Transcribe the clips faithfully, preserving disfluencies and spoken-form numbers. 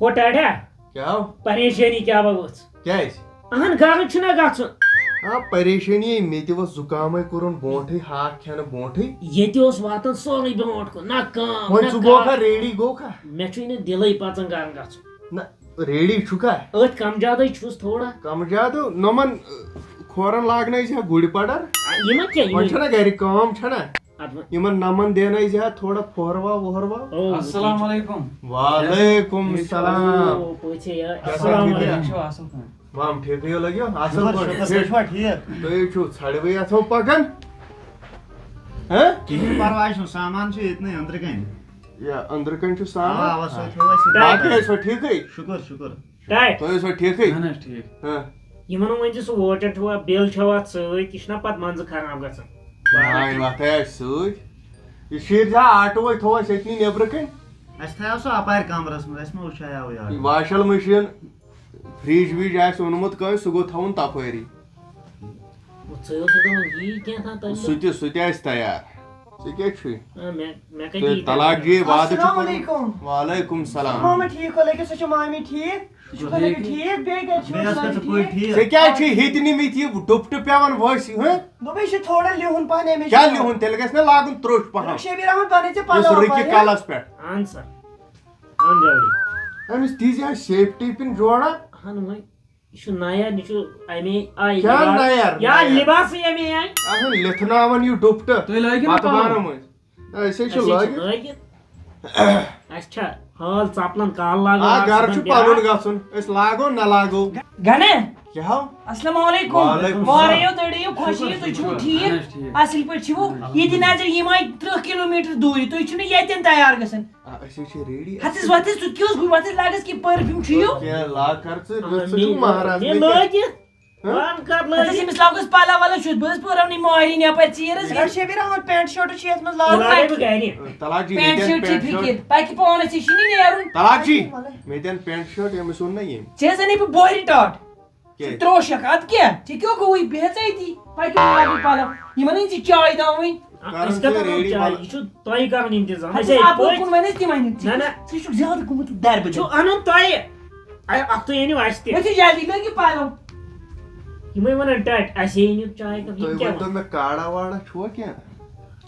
ہو ٹاٹھا، کیٛاہ ہو؟ پریشٲنی کیٛاہ بہ ؤژھ؟ کیٛازِ؟ اہن گرٕ چھُنہ گژھُن۔ آ، پریشٲنی یہِ، مےٚ تہِ اوس زُکامٕے کوٚرُن برونٛٹھٕے، ہاکھ کھٮ۪نہٕ برونٛٹھٕے۔ ییٚتہِ اوس واتان سورُے برونٛٹھ کُن، نہ کٲم، وۄنۍ نہ ژٕ گوکھا کار۔ ریڈی گوکھا؟ مےٚ چھُے نہٕ دِلٕے پژان گرٕ گژھُن۔ نہ، ریڈی چھُکھا؟ أتھۍ کم زیادٕے چھُس تھوڑا۔ کم زیادٕ نۄمن، ٲ، کھورن لاگنٲے زِ ہا گُرِ پڑر۔ آ، یِمن کیٛاہ؟ وۄنۍ یِمن چھنہ گرِ کٲم چھنہ؟ ادٕ وۄنۍ۔ یِمن نمن دینٲے زِ ہا تھوڑا پھۄہروا وۄہروا۔ او، السلام علیکم۔ وعلیکم السلام۔ او، پوٚژھے یا۔ کیٛاہ السلام سا علیکم۔ چھِو اَصٕل پٲٹھۍ؟ وام ٹھیکٕے لگیو اصل شُکر، پٲٹھۍ۔ شُکر، تُہۍ چھِوا ٹھیٖک؟ تُہۍ چھِو ژھڑوٕے اتھو پکان۔ ہہ؟ کِہیٖنۍ پرواے چھُنہٕ، سامان چھُ ییٚتنٕے أنٛدرٕ کَنہِ۔ یا أنٛدرٕ کَنہِ چھُ اوا، سامان۔ اوا، سُہ تھٲو اَسہِ ییٚتہِ۔ باقٕے ٲسوا ٹھیکٕے؟ شُکر، شُکر۔ ٹاے۔ تُہۍ ٲسوا ٹھیکٕے؟ اہن حظ ٹھیٖک۔ ہہ۔ یِمن وۄنۍ زِ سُہ ووٹر چھُوا، بِل چھَوا اَتھ سۭتۍ، یہِ چھُنہ پَتہٕ منٛزٕ خراب گژھان۔ ناے وَتھے اَسہِ سۭتۍ۔ یہِ شیٖرزِ ہا آٹوٗ وَے، تھوو اَسہِ أتنی نیٚبرٕ کَنۍ۔ اَسہِ تھایو سُہ اَپارِ کَمرَس منٛز، اَسہِ ما وٕچھایاو یہِ یہِ آٹوٗ۔ واشل مِشیٖن، فرج وِج آسہِ اوٚنمُت کٲنٛسہِ، سُہ گوٚو تھاوُن تَپٲری۔ ژٕ ٲسٕکھ دَپان یی کینٛہہ تام تَمہِ سُہ تہِ، سُہ تہِ آسہِ تیار۔ ژٕ کیٛاہ چھُے؟ دۄہ۔ آ، مےٚ مےٚ کَتہِ تُہۍ یی طلاق جی وعدٕ چھُ السلام کوٚرمُت۔ علیکم۔ وعلیکم السلام۔ ماما ٹھیٖک ہو لٔگِو، سُہ چھُ مامی ٹھیٖک؟ شُکر لٔگِو ٹھیٖک، بیٚیہِ گَرِ چھِو بیٚیہِ ٲس سٲری کَتھ پٲٹھۍ ٹھیٖک؟ ٹھیٖک؟ ژےٚ کیٛازِ چھُے ہیٚتنہِ مٕتۍ یہِ ڈُپٹہٕ پٮ۪وان ؤسۍ، ہہ؟ دوٚپمَے یہِ چھُ تھوڑا لیوٚہُن پَہَن، أمِس کیٛاہ چھُ لیوٚہُن؟ تیٚلہِ گژھِ نہ لاگُن ترٛوٚش پَہَم۔ شبیٖر احمد بَنٲے ژےٚ یُس پَلو رٕکہِ اَپٲرۍ، ہہ؟ کَلَس پٮ۪ٹھ۔ اہن سا، اہن جلدی۔ أمِس دیٖزِ ہا سیفٹی پِن جوڑا۔ اہن وۄنۍ، یہِ چھُ نَیَر، یہِ چھُ اَمے آیہِ کیٛاہ لِباس-، نَیَر؟ یا نَیَر۔ لِباسٕے اَمے آیہِ۔ اَہَن لِتھناوان یہِ ڈُپٹہٕ۔ تُہۍ لٲگِو نہ بَتہٕ پَلو۔ بانَن منٛز۔ أسۍ ہے چھِ اَسہِ ہے چھِ لٲگِتھ۔ لٲگِتھ۔ اَسہِ چھا حال ژَپلَن کالہٕ لاگُن، آ، اَکھ گرٕ چھُ چھُ بیٛاکھ۔ پَنُن گژھُن، أسۍ لاگو نہ لاگو۔ گنے، کیٛاہ ہو؟ السلام علیکم۔ وعلیکم السلام۔ وارے یو تڑیو، خوشی، تُہۍ چھِو اہن ٹھیٖک؟ حظ ٹھیٖک۔ اصل پٲٹھۍ چھِو؟ ییٚتہِ نہ حظ یِم آیہِ ترٕٛہ کِلوٗ میٖٹر دوٗرِ، تُہۍ چھِو نہٕ ییٚتٮ۪ن تیار گژھان۔ آ، أسۍ ہے چھِ ریڈی۔ ہتس وتھس، ژٕ کیٛاہ اوس گوٚو؟ وتھس لاگس کہِ پٔرفیوٗم چھُ یِو؟ کیٛاہ لا کر ژٕ، آ، ژٕ مےٚ چھُکھ مہراز مےٚ نہٕ کینٛہہ۔ لٲگِتھ۔ ہہ؟ وَن کر ہتس لٲگِتھ۔ أمِس لاگس پلو ولو چھُ، بہٕ حظ پٲرو نہٕ ماہرِنۍ یپٲرۍ ژیٖر حظ یہِ کینٛہہ۔ چھُ شبیٖر احمد پینٹ شٲٹٕے چھُ یَتھ منٛز لاگُن۔ یہِ لاگے بہٕ گرِ۔ طلاق جی، پینٹ مےٚ دٮ۪ن شٲٹ چھِ پینٹ فِکِر، شٲٹ۔ پکہِ پانس، یہِ چھُنہٕ نیرُن۔ طلاق جی، مےٚ دٮ۪ن پینٹ شٲٹ، أمِس اوٚن نہ ییٚمۍ۔ ژےٚ حظ اَنے بہٕ بۄہرِ ٹاٹھ۔ کیٛازِ؟ ژٕ ترٛوشکھ، ادٕ کیٛاہ؟ ژےٚ کیٛاہ گوٚوُے؟ بیٚہہ ژٕ أتی۔ پکہِ پانہٕ پلو۔ یِمن أنۍ ژےٚ چاے داوٕنۍ۔ أسۍ کتھ کرو چاے؟ یہِ چھُ تۄہہِ کرُن انتظام، ہتس أسۍ ہے اپُر پٔتۍ۔ کُن وَنٮ۪س تِمن ہُنٛد۔ نہ، نہ۔ ژٕ چھُکھ زیادٕ گوٚمُت دربہٕ۔ چھُ انُن تۄہہِ۔ اے، اکھتُے أنِو اَسہِ تہِ۔ مےٚ چھُ جلدی، لٲگِو پلو۔ یِمے ونان ٹٹۍ، اَسے أنِو چاے کپ، یِم تُہۍ کیٛاہ ؤنۍ تو ونان؟ مےٚ کاڑا واڑا چھُوا کینٛہہ؟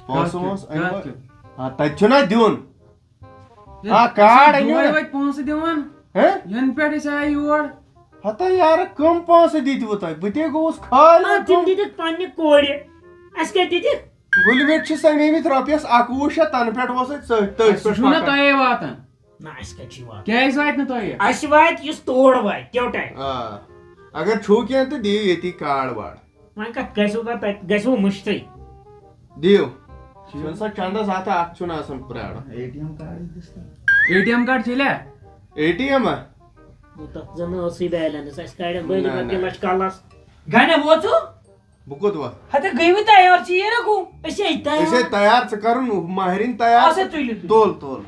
پونٛسہٕ کَتھ وونٛسہٕ کیٛاہ؟ أنۍ کَتھ وا؟ کیٛاہ؟ آ، تَتہِ چھُنہ دیُن۔ ہے، آ، أسۍ کاڑ چھِ أنِو دۄہے نا۔ وۄنۍ پونٛسہٕ دِوان۔ ہہ؟ یَنہٕ پٮ۪ٹھ أسۍ آے یور۔ ہتا یارٕ، کٕم پونٛسہٕ دِتوٕ تۄہہِ؟ بہٕ تے گوٚوُس خٲلی آ، تِم دِتِکھ پننہِ کورِ۔ اَسہِ کیٛاہ دِتِکھ؟ گُلۍ مِٹۍ چھِ سَمیمٕتۍ رۄپیَس اَکوُہ شیٚتھ، تَنہٕ پٮ۪ٹھ اوس اَتہِ سۭتۍ تٔتھۍ سُہ پٮ۪ٹھ چھُنہ پَکان۔ تۄہے واتان۔ نہ، اَسہِ کَتہِ چھُ یہِ واتان؟ کیٛازِ واتہِ نہٕ تۄہہِ؟ اَسہِ واتہِ یُس تور واتہِ، تیوٗٹاے۔ آ، اگر چھُو کینٛہہ تہٕ دِیِو ییٚتی کارڈ وارڈ۔ وۄنۍ کَتھ گژھِو، کَتھ تَتہِ گژھِوٕ مٔشتٕے۔ دِیِو۔ چھُنہٕ سا چندس اَتھٕ، اَتھ چھُنہٕ آسان پرٛارُن۔ اے ٹی ایم کارڈ دِس تہٕ۔ اے ٹی ایم کارڈ چھے لیا؟ اے ٹی ایم ہا؟ گوٚو تَتھ زَن ٲسٕے بیلنس، اَسہِ کَڑٮ۪ن بٔلۍ نہ، پَتہٕ نہ۔ تِم لَچھ کَلَس۔ گنے ووت ژٕ؟ بہٕ کوٚت وَتھ؟ ہتے گٔیوٕ تیار ژیٖر گوٚو۔ أسۍ ہے تیار۔ أسۍ ہے تیار، ژٕ کَرُن ماہرِنۍ تیار۔ اَسا تُلِو تُلِو۔ تُل، تُل۔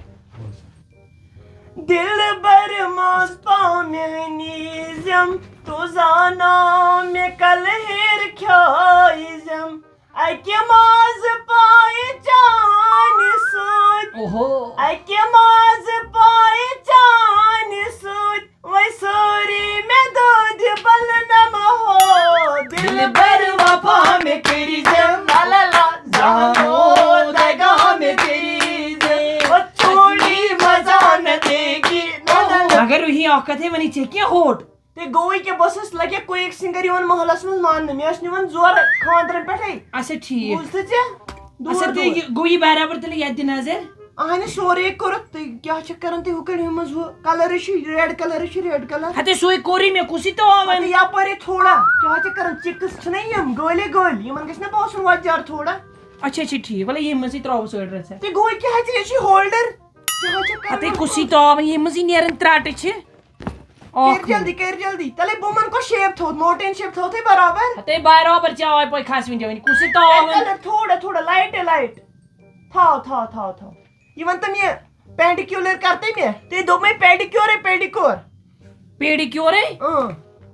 دِلبر ماز پامہِ نیٖزٮ۪م، تُزانا مےٚ کلہٕ ہیٚرِ کھیٛٲیزٮ۪م۔ اَکہِ مازٕ پایہِ چانہِ سۭتۍ، اوہو۔ اَکہِ مازٕ پایہِ چانہِ سۭتۍ، وۄنۍ سٲری مےٚ دٲدِ بلہٕ نمہٕ ہو۔ دِلبر وفا مےٚ کٔرۍزٮ۪م، لا لا لا، زانو دگا مےٚ کٔرۍزٮ۪م۔ او چھوڑی مزہ نہ دیگی، لا لا لا۔ مگر وہی اکھ کتھ ہے ونی ژےٚ کیٛاہ ہوٹ؟ تہٕ گوٚوٕے کہِ بہٕ ٲسٕس لگے کویک سنگر یِوان محلس منٛز ماننہٕ، مےٚ ٲسۍ نِوان زورٕ خانٛدرن پٮ۪ٹھے۔ اچھا ٹھیٖک۔ بوٗزتھٕ ژےٚ؟ اچھا دوٗر تہٕ دوٗر۔ یہِ گوٚو یہِ برابر تیٚلہِ یتھ دِ نظر۔ اہنہِ سورُے کوٚرُتھ، تُہۍ کیٛاہ چھِ کران تُہۍ ہُہ کٔڑِو منٛز ہُہ کلرٕے چھُ ریڈ کلرٕے چھُ ریڈ کلر۔ ہتے سُے کوٚرُے مےٚ، کُسٕے تاوَن۔ ہتہٕ یپٲرے تھوڑا، کیٛاہ چھِ کران، چِکس چھِنہ یِم گٲلے گٲلۍ، یِمن گژھِ نہ باسُن وۄزجار تھوڑا۔ اچھا اچھا ٹھیٖک، وَلہٕ ییٚمہِ منٛزٕے ترٛاوَو سُہ رژھا۔ تہٕ گوٚو کیٛاہ ژےٚ چھُے ہولڈر، کیٛاہ چھِ کران؟ ہتے کُسٕے تاوَن، ییٚمہِ منٛزٕے نیران ترٛٹہٕ چھِ۔ اکھ کٔرۍ جلدی، کٔرۍ جلدی۔ تیٚلے بُمن کۄس شیپ تھوٚوُتھ؟ ماوٹین شیپ تھوٚوتھٕے برابر۔ ہتے برابر ژےٚ آوے پٲے کھسوٕنۍ دِوٕنۍ۔ کُس یہِ ریڈ تاوَن؟ کلر تھوڑا تھوڑا، لایٹے لایٹ۔ تھاو تھاو تھاو تھاو۔ یہِ وَن تہٕ مےٚ، پیڈیکیور کرتے مےٚ؟ تٔمۍ دوٚپ مےٚ پیڈیکیورے پیڈیکیور۔ پیڈیکیورے؟ اۭں۔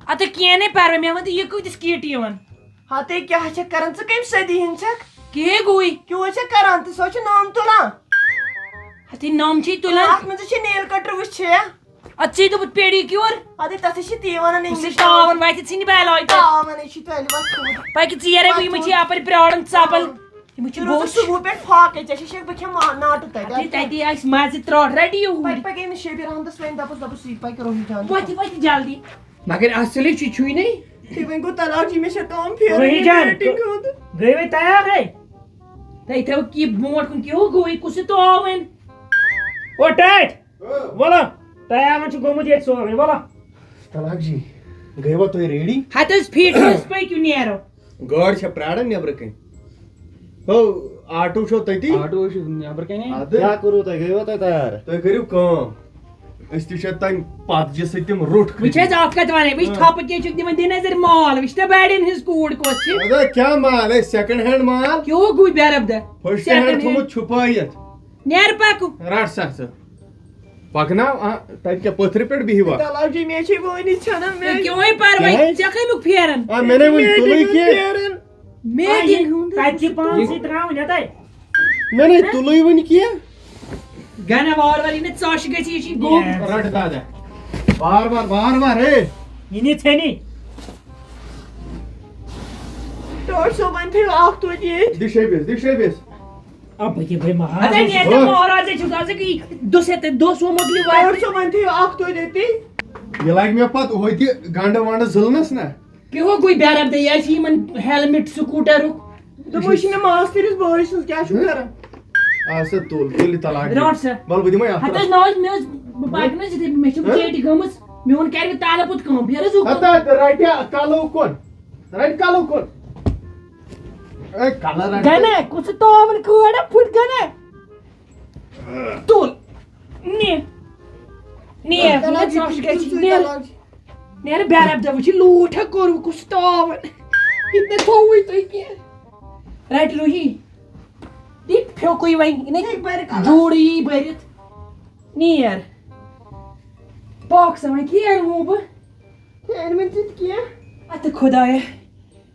اَدٕ کینٛہہ نے پرواے، مےٚ وَن تہٕ یہِ کۭتِس کیٹی یِوان؟ ہتے کیٛاہ چھکھ کران ژٕ؟ کٔمۍ صدی ہِنٛز چھکھ؟ کیٛاہ گوٚوٕے؟ کیٛاہ چھکھ کران ژٕ؟ سۄ چھِ نام تُلان۔ ہتے نام چھے تُلان۔ اَتھ منٛز چھِ نیل کٹر وٕچھ چھےٚ۔ اَدٕ ژےٚ دوٚپُتھ پیڈی کیور؟ اَدٕ تَتھ چھِ تی وَنان بہٕ چھُس English تاوَن وَتہِ ژھٕنہِ بَلاے تہٕ۔ تاوَن ہے چھِ تۄہہِ وَتہِ تھوٚمُت۔ پَکہِ ژیر ہے، بہٕ یِمَے چھِ یَپٲرۍ پرٛاران ژَپَل۔ یِمَے چھِ تُہۍ روٗزِو بوٚچھ۔ صُبحُک پٮ۪ٹھ فاقَے، ژےٚ چھِ شک بہٕ کھٮ۪مہٕ ما-، ناٹہٕ تَتہِ۔ اَدٕ تَتہِ آسہِ مَزٕ ترٛاٹھ، ready یوٗرۍ۔ پَکہِ، پَکہِ أمِس شبیر احمدَس وۄنۍ دَپُس، دَپُس یہِ پَکہِ روہی جان۔ وۄتھِ، وۄتھِ جلدی۔ مگر اصلی چھُ، چھُے نے۔ تُہۍ وۄنۍ گوٚو طلاق جی، مےٚ چھےٚ کٲم پھیرٕنۍ روہی یہِ جان، meeting ہُنٛد۔ گٔیوٕ تیار ہے؟ تۄہہِ تھٲوٕ کہِ برونٛٹھ کُن کیٛاہ ہو گوٚو یہِ کُس یہِ تاوَن؟ او ٹٲٹھۍ، وَلہٕ، تیار وۄنۍ چھُ گوٚمُت ییٚتہِ سورُے، وَلہٕ۔ طلاق جی، گٔیوا تُہۍ ready؟ ہَتہٕ حظ فیٖٹ حظ پٔکِو نیرو۔ گٲڑۍ چھےٚ پرٛاران نیٚبرٕ کَنۍ۔ ہو، آٹوٗ چھو تٔتی؟ آٹوٗ چھُ نیٚبرٕ کَنۍ۔ اَدٕ؟ کیٛاہ کوٚروٕ تۄہہِ؟ گٔیوا تۄہہِ تیار؟ تُہۍ کٔرِو کٲم۔ أسۍ تہِ چھِ تَمہِ پَتہٕ جہِ سۭتۍ تِم روٚٹ وٕچھ کھٔتۍ۔ حظ، اَکھ کَتھ وَنَے، وٕچھ، ہاں۔ تھَپہٕ کیٛاہ چھُکھ دِوان، دِ نظر مال، وٕچھ تہٕ بَڑٮ۪ن ہٕنٛز کوٗر کۄس چھِ۔ اَدٕ کیٛاہ مال؟ ہے، second hand مال۔ کیٛاہ گوٚو بے ربدہ؟ First hand second hand۔ تھوٚمُت چھُپٲیِتھ۔ نیر پَکو۔ رَٹ سا ژٕ۔ پَکناو، آ، تَتہِ کیٛاہ پٔتھرِ پٮ۪ٹھ بِہِو؟ طلاق جی، مےٚ چھے وٲنی ژھٮ۪نان، مےٚ کیٛاہ وۄنۍ پَرواے؟ کیٛاہ؟ ژےٚ کَمیُک پھیران؟ آ، مےٚ نے وٕنہِ تُلٕے کینٛہہ۔ پھیران۔ مےٚ دِن ہُنٛد تَتہِ چھِ پانسٕے ترٛاوٕنۍ، یَتَے۔ مےٚ نے تُلٕے وٕنہِ کینٛہہ۔ گَنہ وار وار یہِ نہٕ ژَش گژھِ، یہِ چھِ گوٚو۔ رَٹ دادا۔ وار وار، وار وار، ہے۔ یہِ نہِ ژھٮ۪نی۔ ڈاکٹر صٲب، وۄنۍ تھٲیِو اَکھ توتہِ ییٚتہِ۔ دِ شیٚبِس، دِ شیٚبِس۔ اَپٲرۍ کیٛاہ بٔے مہاراز؟ اَدٕ نیرِ تہٕ مہاراز ہے چھُ آسان کہِ دُسے تہٕ دُس ووٚمُت یہِ واتہِ۔ ڈاکٹر صٲب، وۄنۍ تھٲیِو اَکھ توتہِ ییٚتی۔ یہِ لَگہِ مےٚ پَتہٕ ہُتہِ گَنٛڈٕ وَنٛڈٕ زٕلنَس نہ۔ کیٛاہ گوٚو گوٚو بے ربطی؟ یہِ آسہِ یِمَن helmet scooterُک۔ دوٚپمَے، یہِ چھِ مےٚ ماستٕرِس بٲے سٕنٛز، کیٛاہ چھُکھ کَران؟ آ سا، تُل، تُل یہِ طلاق دِ۔ رَٹ سا۔ وَلہٕ بہٕ دِمَے اَتھ ہَتہٕ حظ نہ حظ، مےٚ حظ، بہٕ پَکہٕ نہٕ حظ یِتھَے، مےٚ چھِ ہہ؟ بِچٲرۍ تہِ گٔمٕژ، میون کَرِ مےٚ تَلہٕ پوٚت کٲم، پھِر حظ ہُہ کُن۔ ہَتہٕ رَٹہِ کَلو کُن، رَٹہِ کَلو کُن۔ اے، کَلہٕ رَٹہِ۔ گَنہ، کُس تاوَن کٲڑ پھُٹ گَنہ؟ تُل۔ نیر۔ نیر۔ کَلہٕ نیر، رَٹہِ، ژَش گژھِ۔ تُل، تُل، نیر۔ کَلہٕ رَٹہِ۔ نیر، بے ربطہ وٕچھ، یہِ لوٗٹھ ہا کوٚرُکھ، کُس تاوَن؟ یہِ تہِ نہ تھووُے تُہۍ کینٛہہ۔ رَٹہِ روہی۔ یہِ پھیوٚکُے وۄنۍ، یہِ نَے ہے، بَرِ کَلَس۔ جوٗڑٕے بٔرِتھ۔ نیر۔ پاک سا وۄنۍ کیر ووٗ بہٕ۔ ہے، أنۍ مےٚ ژٕ تہِ کینٛہہ۔ اَتہٕ خۄدایا۔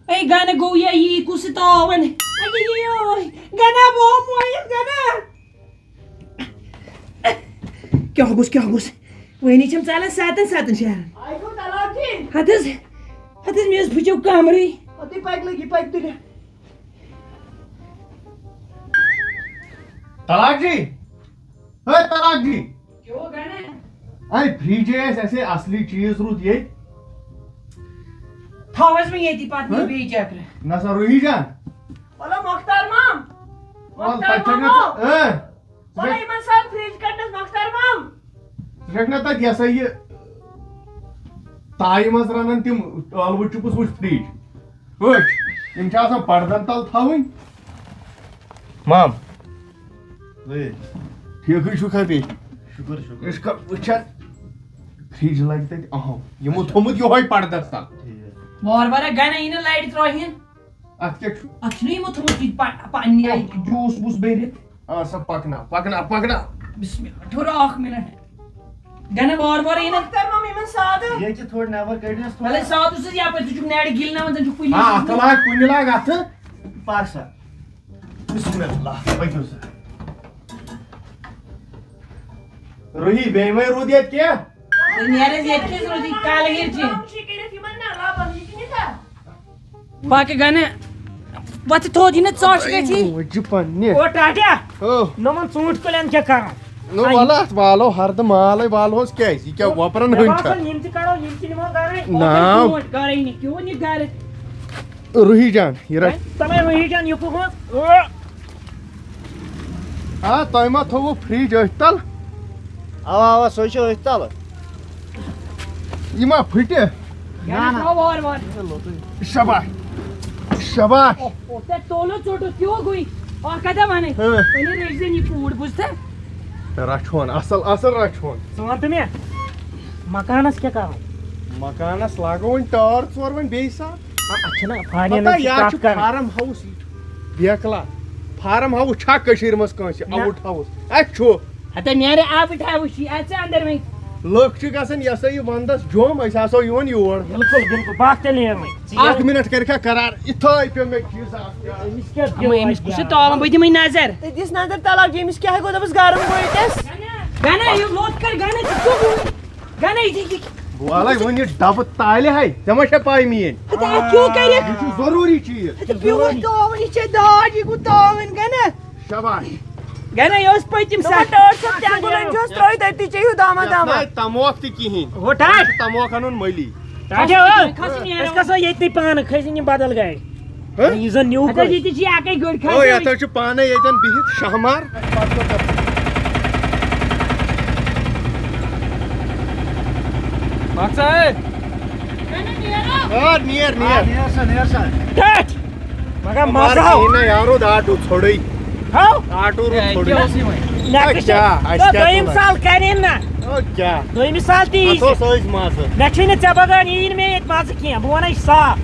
اے گَنہٕ گوٚو یا یی کُس تاوَن؟ اَیے یوے۔ گَنہ بہٕ مویَس گَنہ۔ کیٛاہ گوٚژھ، کیٛاہ گوٚژھ؟ وۄنۍ چھَم ژَلان سَتَن سَتَن شہرَن۔ آے گوٚو طلاق دِنۍ۔ ہَتہٕ حظ، ہَتہٕ حظ، مےٚ حظ پھٕچیو کَمرٕے۔ ہَتٕے پَکہِ لٔگی، پَکہِ تُلہِ۔ طلاق جی، ہے طلاق جی۔ کیٛاہ گوٚو گَنہ؟ اے فریج اَسہِ، اَسہِ اصلی چیٖز روٗد ییٚتہِ۔ تھاو حظ وۄنۍ ییٚتی پَتہٕ نہٕ ہہ؟ بیٚیہِ چکرٕ۔ نہ سا روہی جان۔ وَلہٕ مۄختار مام۔ وَلہٕ مۄختار تَتہِ چھَکھ نہ مامو۔ ژٕ، اۭں۔ وَلہٕ یِمَن سان فریج کَڑنَس مۄختار مام۔ ژٕ چھَکھ نہ تَتہِ یہِ ہسا یہِ تایہِ منٛز رَنان تِم ٲلوٕ چِپٕس وٕچھ فریج۔ وٕچھ، یِم چھِ آسان پردن تل تھاوٕنۍ۔ مام۔ ہے۔ ٹھیکٕے چھُکھا بیٚیہِ؟ شُکر، شُکر۔ أسۍ کر وٕچھان، فریج لگہِ تتہِ اہم۔ یِمو اچھا۔ تھوٚمُت یِہوے پردس تل۔ ٹھیک۔ وار وار گنہ یی نہٕ لرِ ترٛوہِن۔ اتھ کیٛاہ چھُ؟ اتھ چھُنہٕ یِمو تھوٚمُت یہِ پا-، پننہِ آیہِ۔ جوٗس ووٗس بٔرِتھ۔ آ، سا پکناو، پکناو، پکناو۔ بسم اللہ، ٹھوٚر اکھ منٹ۔ گنہ وار وار یی نہٕ۔ مۄختار مام یِمن سادٕ۔ ییٚتہِ تھوڑ نٮ۪بر کٔڑۍنَس تھوڑا۔ وَلَے سادٕ چھُس یپٲرۍ، ژٕ چھُکھ نٮ۪رِ گِلناوان، زَن چھُکھ پُلیٖس آ، نِش۔ اتھ لاگ کُنہِ لاگ اتھٕ۔ پَر سا۔ بسم اللہ، پٔکِو سا۔ روحی، بیٚیہِ مَے روٗد ییٚتہِ کینٛہہ؟ ہے، نیر حظ ییٚتہِ کیٛازِ روٗد یہِ کالہٕ ہیٚرِ چھِ؟ پاکہِ گنہٕ وَتھِ تھوٚد یہِ نہٕ ژَش گژھی۔ موجہِ پننہِ۔ او ٹاٹیا، او۔ نہ وَن ژوٗنٛٹھۍ کُلٮ۪ن کیٛاہ کَرُن؟ نہ آ، یہِ وَلہٕ اَتھ والو ہردٕ مالَے والہوس کیٛازِ؟ یہِ کیٛاہ وۄپرَن مےٚ ہٕنٛدۍ چھا؟ باسان یِم تہِ کَڑو، یِم تہِ نِمو گَرَے۔ نا۔ ژوٗنٛٹھۍ گَرَے نہٕ، کیوں یہِ گَرٕ؟ روحی جان، یہِ رَٹھ۔ تَلَے روحی جان، یہِ کُس؟ آ، تۄہہِ ما تھوٚوُ فریج أتھۍ تل؟ اوا، اوا، سُے چھُ أتھۍ تل۔ یہِ ما پھٕٹہِ؟ نہ، نہ۔ تھاو وارٕ وارٕ۔ شاباش۔ شاباش۔ او، او، ژےٚ تولُتھ ژوٚٹُتھ کیٛاہ گوٚے؟ اکھ کتھا ونے۔ ہاں۔ وۄنۍ رٔچھزٮ۪ن یہِ کوٗر، بوٗزتھا؟ رچھون، اصل، اصل رچھون۔ ژٕ وَن تہٕ مےٚ، مکانس کیٛاہ کرو؟ مکانس لاگو وۄنۍ ٹٲر ژور وۄنۍ بیٚیہِ ساتہٕ۔ آ، اَتھ چھِنہ پتہ finance یا کَتھ چھُ کران۔ فارم ہاوُس یہِ چھُ بیکلا۔ فارم ہاوُس چھا کٔشیٖرِ منٛز کٲنٛسہِ؟ نہ۔ آوُٹ ہاوُس اَتہِ چھُ۔ ہتا نیرِ آبٕٹھا وٕچھی، اَژِ اَندر وۄنۍ۔ لُکھ چھِ گژھان، یہِ ہسا یہِ ونٛدس جوٚم، أسۍ آسو یِوان یور۔ بِلکُل، بِلکُل، بہٕ آسہٕ تیٚلہِ یِوان۔ اکھ منٹ کٔرِکھا قرار، یِتھٲے پیوٚو مےٚ چیٖزا اکھ۔ أمِس کیٛاہ اما، أمِس کُس چھُ تاوان؟ بہٕ دِمے نظر۔ تہٕ دِس نظر تلاک جی، أمِس کیٛاہ گوٚو؟ دَپُس گرم گوٚو ییٚتٮ۪س۔ گنہ، یہِ لوٚت کر گنہ، ژٕ کیٛاہ گوٚو؟ اَنے یہِ، یہِ، بہٕ والے وۄنۍ یہِ ڈبہٕ تالہِ ہے، ژےٚ ما چھےٚ پاے میٲنۍ؟ تہٕ اَتھ کیٛاہ کَرٮ۪کھ؟ یہِ چھُ ضروٗری چیٖز۔ تہٕ پیوٗت تاوُن، یہِ چھےٚ داج، یہِ گوٚو تاوُن، گٔے نا؟ شاباش۔ گٔے نا، یہِ اوس پٔتِم دوٚپُن سَتھ۔ ڈاکٹر صٲب، تہِ اَنگُل أنۍ زیوس ترٛٲوِتھ أتی، چیٚیِو دامہ یَتھ دامہ۔ ناے تَموکھ تہِ کِہیٖنۍ۔ ہُہ ٹاٹھ۔ اَتھ چھُ تَموکھ اَنُن مٔلی۔ ٹاٹھ۔ کھسہِ نہٕ أسۍ نیرو۔ کھسو ییٚتنٕے پانہٕ، کھسہِ یِم بدل گاڑِ۔ ہہ؟ یہِ زن نیوٗ ہتہٕ حظ کٔرۍ۔ ییٚتہِ چھِ اَکٕے گٲڑۍ، کھٲلۍ او، تُہۍ۔ یتھ حظ چھُ پانے ییٚتٮ۪ن بِہِتھ شہمار۔ پَژھ ہے۔ آ، نیر، نیر۔ نیر سا، نیر سا۔ ٹھٹھ۔ مگر مگر مزٕ آو۔ کِہیٖنۍ نہ، یارو، آٹوٗ ژھوٚڑٕے۔ ہاو۔ آٹوٗ روٗد ہے، ژھوٚڑٕے۔ کیٛاہ اوس یہِ وۄنۍ؟ نہ، ہے، کیٛاہ؟ اَسہِ تہٕ کیٛاہ دوٚیِم کوٚر؟ سال کرے نہ۔ او، کیٛاہ؟ دوٚیمہِ سال تہِ یی اَتھ زِ۔ اوس أزۍ مزٕ۔ مےٚ چھُے نہٕ ژےٚ بغٲر یی نہٕ مےٚ ییٚتہِ مزٕ کینٛہہ، بہٕ وَنَے صاف۔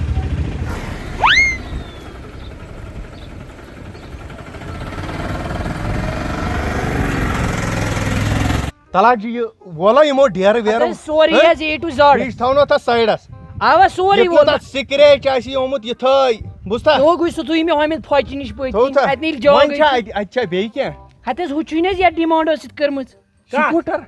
تَلہٕ حظ یہِ وولو یِمو ڈیرٕ ویرٕ۔ اَتھ حظ سورُے ہہ؟ حظ A to Z۔ یہِ چھِ تھاوُن اَتھ سایڈَس۔ اَوا سورُے یہِ وول۔ کوٗتاہ سِکریچ آسہِ یہِ آمُت یہِ تھٲے۔ بوٗزتھا؟ یہِ گوٚو سُہ تُہۍ مےٚ آمٕتۍ پھۄچہِ نِش پٔتۍ تھوٚو کِنۍ۔ تھا؟ اَتہِ نیرِ جاے وۄنۍ چھا گٔژھِتھ۔ اَتہِ، اَتہِ چھا بیٚیہِ کینٛہہ؟ ہَتہٕ حظ ہُہ چھُے نہٕ حظ یَتھ ڈِمانٛڈ ٲسِتھ کٔرمٕژ۔ کَتھ؟ سکوٗٹر۔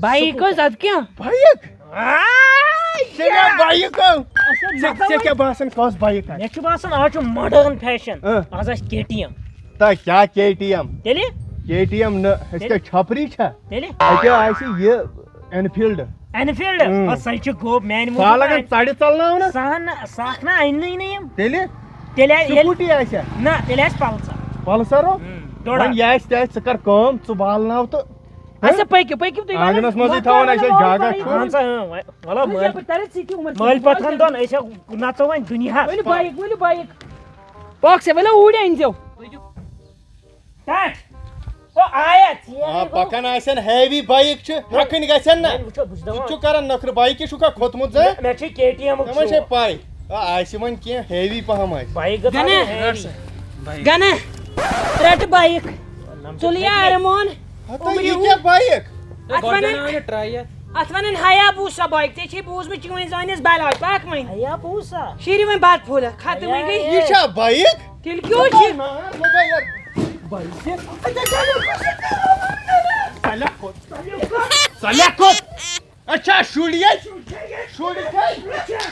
بایِک حظ، اَدٕ کیٛاہ؟ بایِک؟ آے ژےٚ مےٚ کیٛاہ؟ بایِک ٲو۔ اچھا، ژےٚ، مطلب ژےٚ کیٛاہ باسان کۄس بایِک آسہِ؟ مےٚ چھُ باسان آز چھُ ماڈٲرٕن فیشن۔ اۭں۔ آز آسہِ کے ٹی ایم۔ تۄہہِ کیٛاہ کے ٹی ایم؟ تیٚلہِ؟ کے ٹی ایم نہٕ، أسۍ تیٚلہِ؟ کیٛاہ چھپری چھا؟ تیٚلہِ؟ اَتہِ آسہِ یہِ اٮ۪نفیٖلڈ۔ اٮ۪نفیٖلڈ؟ اۭں۔ آ، سۄ چھِ گوٚب میٛانہِ سۄ موٗجوٗب لگان اَنہِ۔ ژَرِ ژَلناونَس؟ سۄ ہن نہٕ، سۄ اکھ نہ اَنہِ نٕے نہٕ یِم۔ تیٚلہِ؟ تیٚلہِ آ-، ییٚلہِ سکوٗٹی آسیا؟ نہ، تیٚلہِ آسہِ پلسر۔ پلسر ہو؟ اۭں، ڈوڈا۔ وۄنۍ یہِ آسہِ تہِ آسہِ، ژٕ کر کٲم، ژٕ والناو تہٕ اچھا، پٔکِو، پٔکِو تُہۍ، اَنٛگنَس منٛزٕے تھاوان اَسہِ جگہ چھُ۔ اہن سا، اۭں، وۄنۍ، وَلہٕ اَہن سا، مٲلۍ، یَپٲرۍ تَرِ سِٹی عمر مٲلۍ پَتہٕ ہن دۄن، أسۍ ہا نَژو وۄنۍ دُنیاہَس۔ ؤلِو بایِک، ؤلِو بایِک۔ پاک سے، ؤلِو اوٗرۍ أنۍ زیو۔ ٹَچ۔ او، آیا، ژیر آ، گوٚو۔ پَکان آسن ہیوی بایِک چھِ، ہۄکھٕنۍ گژھن نہ۔ وۄنۍ وٕچھو، بہٕ چھُس سُہ تہِ دَپان۔ چھُ کران نخرٕ، بایِک کیٛاہ چھُکھا کھوٚتمُت ژےٚ؟ مےٚ چھِ کے ٹی ایم ژےٚ ما چھے پَے؟ آ، آسہِ وۄنۍ کینٛہہ ہیوی پہم آسہِ۔ بایِک گژھِ گَنہ۔ آسٕنۍ ہیوی۔ گَنہ، رَٹہٕ بایِک۔ ژٕ لیا ارمان۔ ہتا، عمرِ یہِ ہُنٛد۔ کیٛاہ بایِک؟ اَتھ وَنان، ٹراے یَتھ۔ اَتھ وَنان ہیا بوٗسا بایِک، ژےٚ چھے بوٗزمُت چٲنۍ زٲنِس بَلاے، پَکھ وۄنۍ۔ ہیا بوٗسا۔ شیٖرِو وۄنۍ بَتہٕ پھوٚلہ، ختم وۄنۍ گٔے۔ یہِ چھا بایِک؟ تیٚلہِ کیٛاہ چھِ؟ ژٕ لیکھ کوٚت؟ ژٕ لیکھ کوٚت؟ اچھا، شُرۍ ییٚتہِ؟ شُرۍ کَتہِ؟